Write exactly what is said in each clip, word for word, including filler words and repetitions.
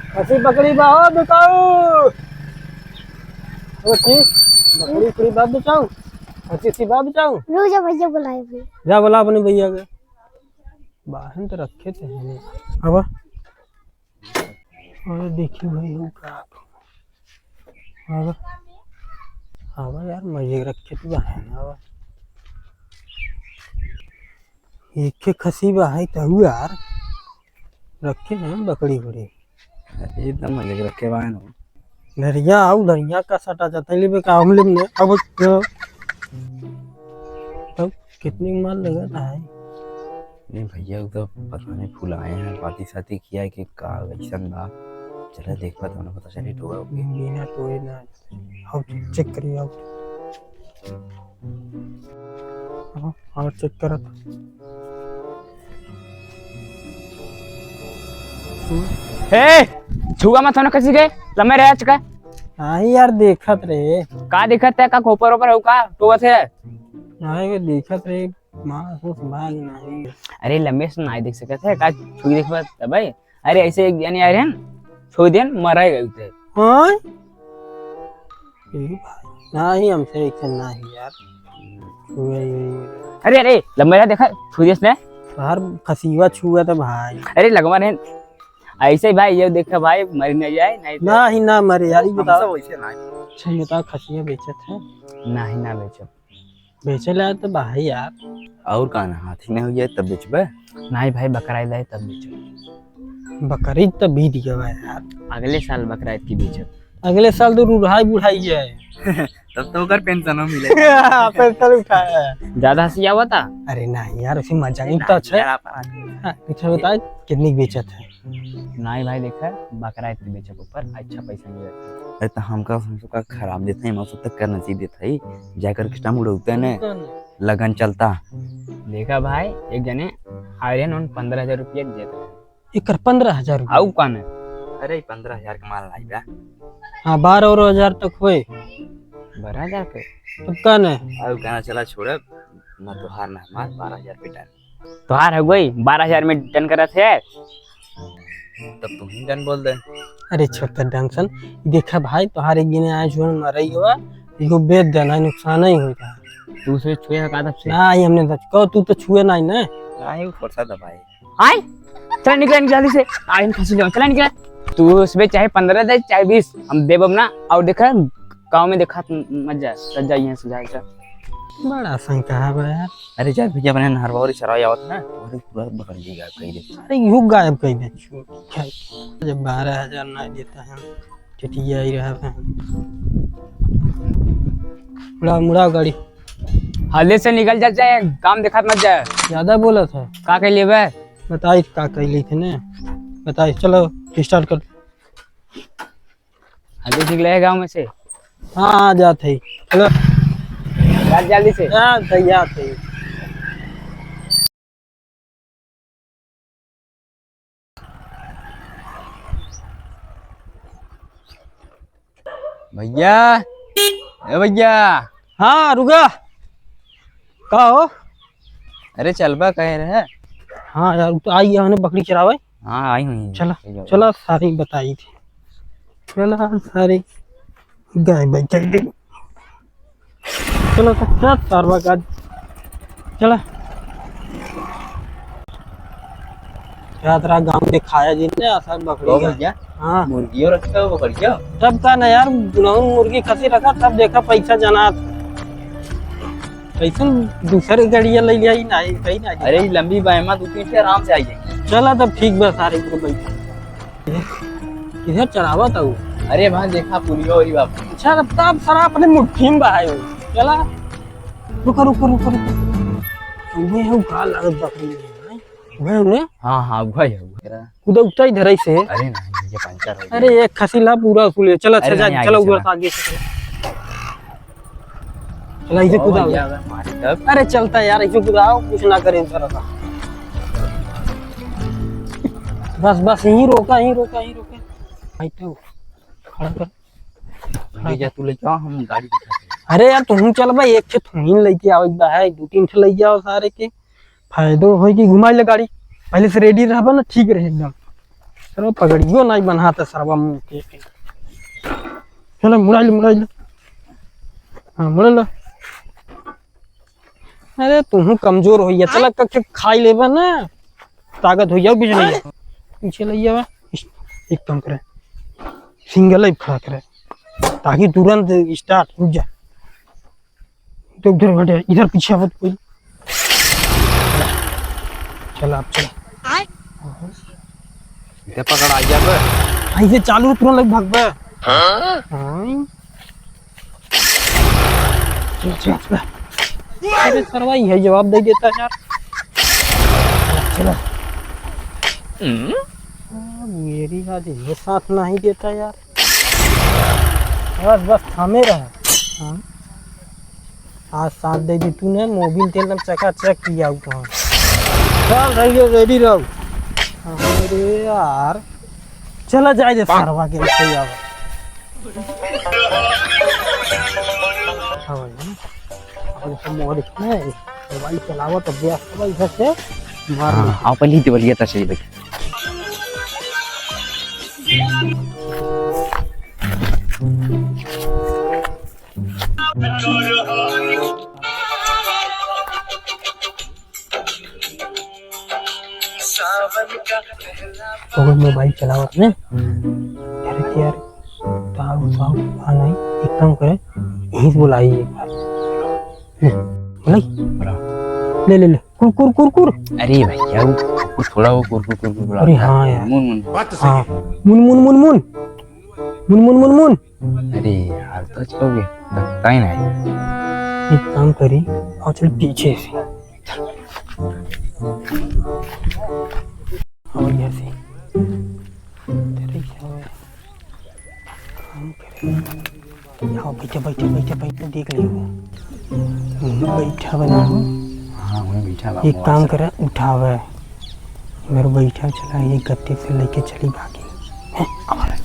खसी बकरी बा हो बिकाऊ। ओ की बकरी उकरी बा बिकाऊ। खसी सी बा बिकाऊ। रुक जा भैया, बुलाए भैया। जा बुला अपने भैया के। बाहन तो रखे थे हमें। अब अरे देखी भाई, हम का अब, अब यार, मजे रखे तो बाहन अब। एक के खसी बा है तहु यार, रखे हैं बकरी उकरी। ये तो मजे रखे बाहन हो। धरिया आउ, धरिया का सटा जाता है, लेबे का हम लेब ने। अब तो तब कितने माल लगा था है? नहीं भैया, वो तो पता नहीं फुलाए हैं, पाती साती किया है कि का, कैसन बा। चला देख पाता ना, पता चले टोआ हो गया। बिना टोए ना। आओ, चेक करिए, आओ। आओ, आओ, चेक करत। ए, छुआ मत होना किसी के, लम्बे रह चुका। नहीं यार, देखत रहे। का देखत है, का खोपर ओपर हो का, टोवत है? नहीं, वो देखत रहे, मांस उस भाग नहीं। अरे, लम्बे से नहीं देख सकत है, का छुई देखबा तबे? अरे, ऐसे एक जने आए रहन, छोड़ देन, मरा गए उते। हाँ? ए भाई, नाही, हमसे ऐसे नाही यार। छुए ही नहीं। अरे, अरे, लंबा यार, देखा, छुए इसने। बाहर खसीवा छुआ था भाई। अरे, लगवा नहीं। ऐसे ही भाई, ये देखा भाई, मर नहीं जाए, नहीं तो ना ही ना मरे यार, ये हमसे बताओ। वैसे ना। अच्छा, ये बताओ, खसिया बेचत है? नाही, ना बेचो। बेचे ला तो भाई यार। और का ना, हाथी नहीं हो जाए तब बेचबे? नहीं भाई, बकरा ही लाए तब बेचो। बकरी तो बीत गया यार। अगले साल बकरा की बेचो। अगले साल तो रुढ़ाई बुढ़ाई है। तब तो ओकर पेंशन हो मिले। पेंशन उठाया है। ज्यादा हंसी आवता? अरे नहीं यार, उसी मजा ही तो अच्छा है। यार, आप हाँ, अच्छा बताओ, कितनी की बेचत है? नहीं भाई, देखा, बकरा इतने बेचे के ऊपर अच्छा पैसा मिलत है। अरे, तो हमका, हमका खराब देत है, हम सब तक करना चाहिए देत है, जाकर किस्टा मुड़ौते ने, लगन चलता। देखा भाई, एक जने आए रहे, उन पन्द्रह हजार रुपया देत रहे। एकर पन्द्रह हजार रुपया? आऊ कौन है? अरे, पन्द्रह हजार का माल नहीं बा। हाँ, बारह और हजार तक होए। बारह हजार पे? अब कौन है? आऊ कहना चला छोड़ब, ना तोहार ना हमार, बारह हजार पे डन। तोहार हो गई, बारह हजार में डन करत है। तब तू ही डन बोल दे। अरे छोटा डंसन, देखा भाई, तोहार एक गिने आए जुअन मरई हुआ, इको बेच देना, नुकसान ही होता। तू उसे छुए का तब से? ना, ये हमने तो कहो, तू तो छुए नहीं ना। नहीं, वो फरसा दबाए। आए, चला निकला, निकला जल्दी से। आए, फंस जाओ, चला निकला। तू उसमें चाहे पन्द्रह दे, चाहे बीस, हम देबम ना। और देखा, गाँव में देखा, मत जा, चल जा यहाँ से, जा, जा। बड़ा शंका है बा यार। अरे जा भैया, अपने नहरवा और चरावे आवत ना, और पूरा बकरी गायब कर दे। अरे यू गायब कर दे, छोड़। जब बारह हजार ना देता है, चटिया ही रहा है। मुड़ा, मुड़ा गाड़ी। हाले से निकल जा, चाहे काम देखात मत जा। ज्यादा बोलत है। का कर लेबे? बताई का कर ली थे ने? बताई, चलो start कर। अभी निकले है गाँव में से। हाँ, हाँ, जात है। चलो। जा जल्दी से। जात है, जात है। भैया, ए भैया। हाँ, रुका। का हो? अरे चलबा कहे रहे। हाँ यार, उ तो आई है, हमने बकरी चरावे। हाँ, आई हुई है। चला, ले जाओ। चला, सारी बताई थी। चला, सारी गाय बचाई दे। चलो तो, चल, सारवा का। चला। यार, तेरा गाँव दिखाया जी ने, आसार बकरी ओ का। भैया, हाँ। मुर्गियों रखते हो, बकरियों? तब का ना यार, दुनहु मुर्गी खसी रखा, तब देखा पैसा जनात। कैसन दूसरे गड़िया ले लिया ही ना, कहीं ना। अरे, ई लंबी बाय मा दो तीन से आराम से आई जाएगी। चला तब ठीक बा, सारे को बैठ। किधर चरावा था वो? अरे, वहाँ देखा पुलियो और बाप। अच्छा, तब, तब सारा अपने मुट्ठी में बहाए हो। चला। रुको, रुको, रुको, रुको। ये है, का लागत बकरी है, भाई? वह उन्हें? हाँ, हाँ, वह है, वह है। कूदा उठा इधर ऐसे। अरे नहीं, ये पंचर हो गया। अरे, एक खसी ला पूरा उसको ले। चला, अरे अच्छा, जा, नहीं, आगे चला, उधर चला। से आगे से चला। चला, इसे ओ, कूदा। ये अगर मारे तब? अरे, चलता यार, इसे कूदा, कुछ ना करे, इधर का। बस, बस, यहीं रोका, यहीं रोका, यहीं रोका। भाई, तो खड़ा कर। ले जा, तू ले जा, हम गाड़ी दिखा दे। अरे यार, तुम चल भाई, एक ठे थोड़ी लेके आवे बा है, दो तीन ठे ले जाओ सारे के। फायदो होई कि घुमाई ले गाड़ी, पहले से ready रहबा ना, ठीक रहे एकदम। सरवा पगड़ियो नाहीं बन्हात सरवा मुँह के। चलो, मुड़ाइ ले, मुड़ाइ ले। हाँ, मुड़ाइ ले। अरे, तुहूँ कमजोर होइया, चला कख खाइ लेबा ना, ताकत होइ जाओ बिजली। पीछे लइ आवा, एक काम करे, सिंगल ही खड़ा करे, ताकि तुरंत स्टार्ट, रुक जा। तो इधर हट, इधर पीछे आवत कोई। चला, अब चला। इधर पकड़, आ जा बे। ऐसे चालू तुरंत लग भाग बे। हाँ? हाँ। चला, चला, चला। अरे सरवा, यही जवाब दे देता यार। चला। हम्म? आ, मेरी बात ये साथ नहीं देता यार। बस, बस, थामे रहा। हाँ। आज साथ दे दी तूने, मोबिल तेल एकदम चकाचक किया हुआ है। चल, रहिए, रेडी रहो। अरे यार, चला जाए दे सरवा के, सही आवा। हाँ भाई, हाँ। अब तो मोबाइल, मोबाइल चलावा तो व्यस्त बा इधर से मार हाँ, दे। आओ पहले ही दिवलिया तो सही भाई। ओकर मोबाइल चलावत ने। अरे यार, ताऊ, ताऊ, आ नहीं, एक काम करे, यहीं से बुलाई एक बार। ले, बुलाई। बुलाओ। ले, ले, ले। कुर, कुर, कुर, कुर। अरे भैया, वो कुर थोड़ा वो कुर, कुर, कुर, कुर बुलाओ। अरे हाँ यार। मुन, मुन। बात तो सही हाँ। है। मुन, मुन, मुन, मुन। मुन, मुन, मुन, मुन। अरे यार, तो चलोगे? लगता ही नहीं। एक काम करी, और चल पीछे से। और यहाँ से। तेरे क्या हुआ? काम करे। आओ, बैठा, बैठा, बैठा, बैठा, देख ले वो। हम्म, बैठा बना हो। हाँ, वहीं बैठा बा, एक वो काम आसरा। करे, उठावे। मेरे बैठा चला, ये गत्ते से लेके चली भागी। हैं, अब आ रहा है।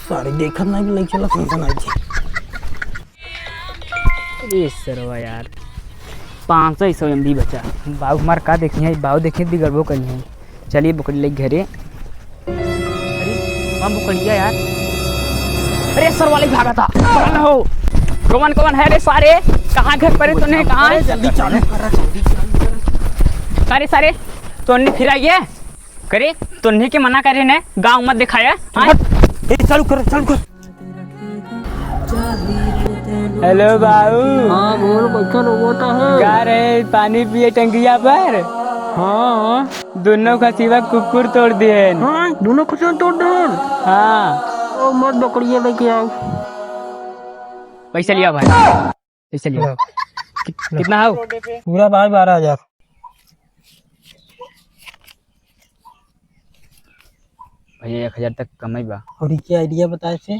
सारे देखत ना कि लइका ला फंक्शन आई थी। ए सरवा यार, पाँच सौ सौ एम बी बचा। बाऊ हमार का देखिहैं, बाऊ देखिहैं बिगड़बो करिहैं। चलिए बकरी लइ घरे। अरे, हम बकरिया यार। अरे सरवा लइ भागा था। कौन हो? कौन, कौन है रे सारे? कहाँ घर परे तोने? कहाँ है? जल्दी चालू कर, जल्दी चालू कर। सारे, सारे, तोने फिर आइए। करे, तोन्ही के मना करे ने, गाँव मत दिखाया। चुप हट। ए, चालू कर, चालू कर। हेलो बाबू। हाँ, बोल, कैसन रोता है? गा रहे पानी पिए टंकिया पर। हाँ। दोनों खसिया कुकुर तोड़ दिए। हाँ, दोनों खसिया तोड़ दिए। हाँ। ओ, मत बकरिया लेके आओ। पैसा लिया भाई। चलिए। लो। कि-, कितना हो? पूरा भाई बारह हजार। भैया, एक हजार तक कमाई बा। और ये आइडिया बताए से?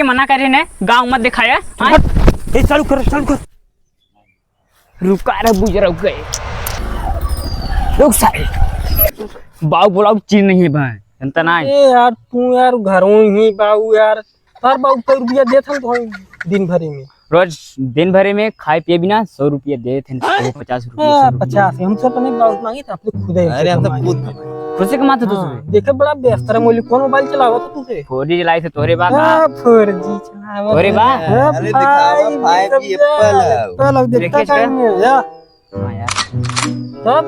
मना करे ने, गाँव मत दिखाया। हट। ए, चालू कर, चालू कर। रुका रे बुजुर्ग, रुक गए। रुक सारे। बाऊ बोलाऊ चीज नहीं है भाई, जनता ना है। ए यार, तू यार घरों ही बाऊ यार, हर बाऊ कई रुपया देत हन तो दिन भरे में। रोज दिन भरे में खाए पिए बिना सौ रुपया देत हन, सौ पचास रुपया, हाँ, सौ रुपया। पचास, हम सब अपने बाऊ मांगे तो अपने खुदे अरे, हम तो कमाए। खुद खुद से कमाते तू हाँ, सुबह। देखे बड़ा व्यस्त रहे, मोली कौन मोबाइल चलावत तू से? फोर जी चलाई से तोहरे बा का? हाँ, फोर जी चलावत तोहरे बा? है। अरे, दिखावा, फाइव जी एप्पल है। एप्पल है, देखता देखिए इसका। कहीं है, या? हाँ यार। तब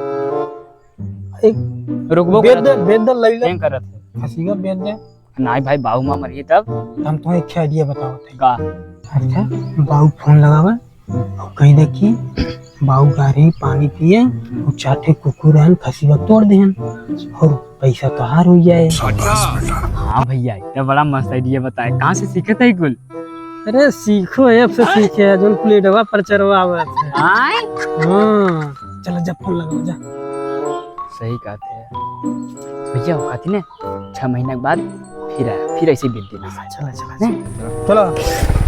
एक रुकबो बेच करत दे, है। बेच दे, लई ले। हैंग करत है। खसीगा बेच दे। नाहीं भाई, बाऊ माँ मरिए तब। हम तो एक आइडिया बतावत है। का? अच्छा, बाऊ फोन लगावा। और कहीं देखी, बाऊ गा रही पानी पिए, और चार ठे कुकुर रहन, खसीवा तोड़ देहन, और पैसा तोहार हो जाए। हाँ भैया, ये तो बड़ा मस्त आइडिया बताए। कहाँ से सीखे थे कुल? अरे सीखो, ऐप से सीखे, जोन प्लेटवा पर चढ़वा आवत है। आय? हाँ, चलो जब फोन लगाओ जा। सही कहते हैं भैया, वो कहती ने छह महीना के बाद फिर आया, फिर ऐसे ही बेच देना। चलो, चलो, नहीं? चलो।